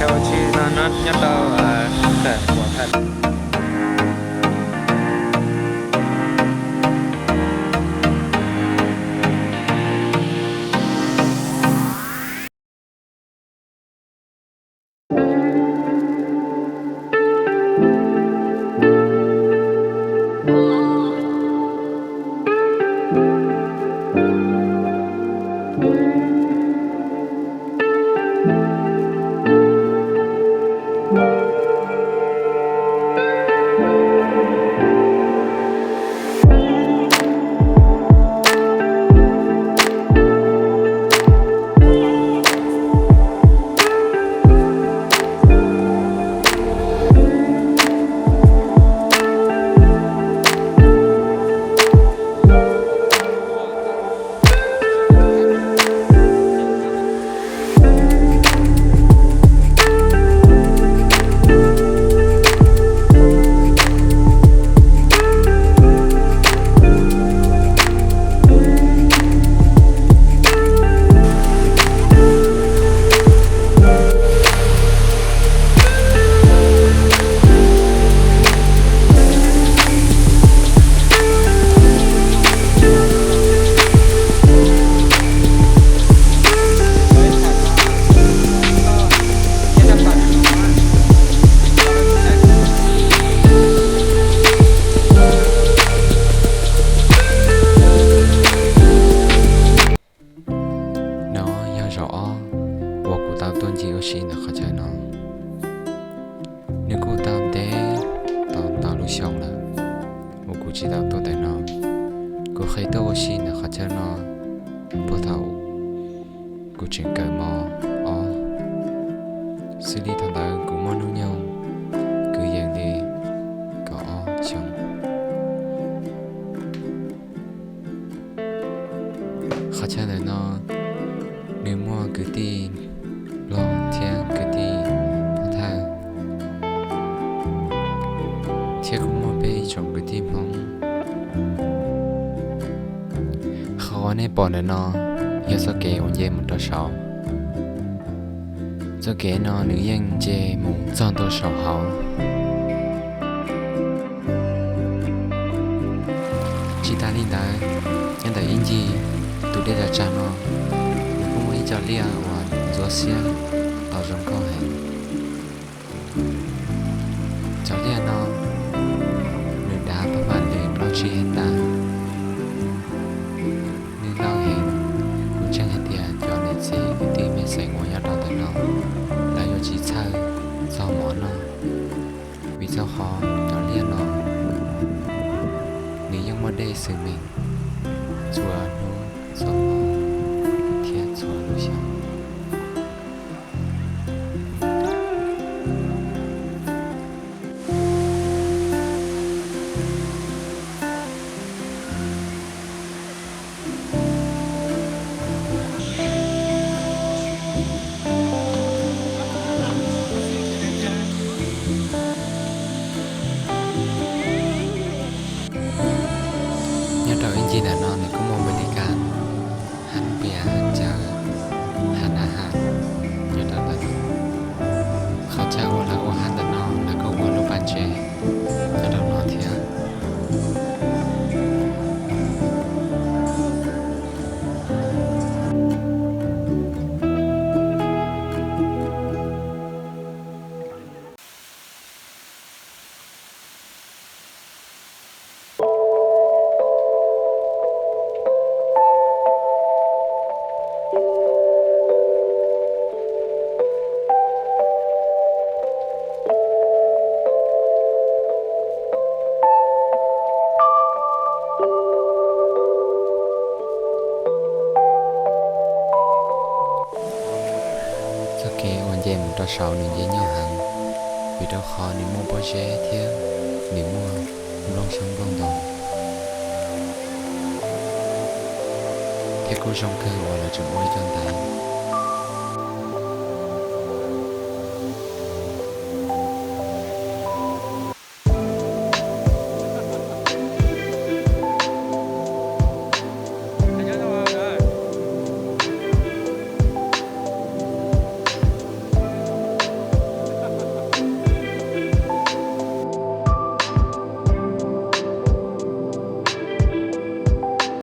Ua tshij no nyob rau ntawm Huam Thawj. No yog zaum ob uas kuv tau tuaj ncig ua si ntawm qhov chaw no. Nws kuj tau ntev tau ntau lub xyoo lawm uas kuv tsis tau tuaj ntawm no. Kuv qhia tuaj ua si ntawm qhov chaw no puag thaum kuv tseem kawm mos ob xws li thaum ntawd kuv muaj hnub nyoog kwv yees li kaum ob xyoo. Qhov chaw ntawm no nws muaj kwv tij Hmoob thiab kwv tij Hmoob Thawj, thiab kuj muaj peb ib tsoom kwv tij Hmoob. Qhov uas nej pom ntawm no yog txoj kev uas nce mus rau saud. Txoj kev no nws yeej nce mus txog ntua saum hauv. Tsis tas li ntawd, nyob ntawm ib ncig tus dej tsav tsag no, nws kuj muaj ib co liaj uas ntxuav xiab tau zoo nkauj heev. Cov liaj no nws dav pab mam li plaub tsib hej tas, nws ntau heev. Kuv ntseeg hais tias cov niam txiv kwv tij mej xeem uas nyob rau ntawm no lawv yuav tsis txhawj txog mov noj, vim txog qhov cov liaj no nws yeej muaj dej xws meem txhua hnub txhua hmo thiab txhua lub xyoo. Nyob rau ib ncig ntawm no nws kuj muaj npes li kas, hab pias, hav cawv, hav nav has nyob rau ntawm no. Qhov chaw uas lawv ua hab ntawm no lawv kuj ua lub pas ntses nyob rau no thiab. Txoj kev uas nce mus rau saud nws nce nyuaj heev, vim rau qhov nws muaj pob zeb thiab nws muaj nplooj xyoob nplooj ntoo, thiab kuj zoo kawg uas lawv tseem ua ib co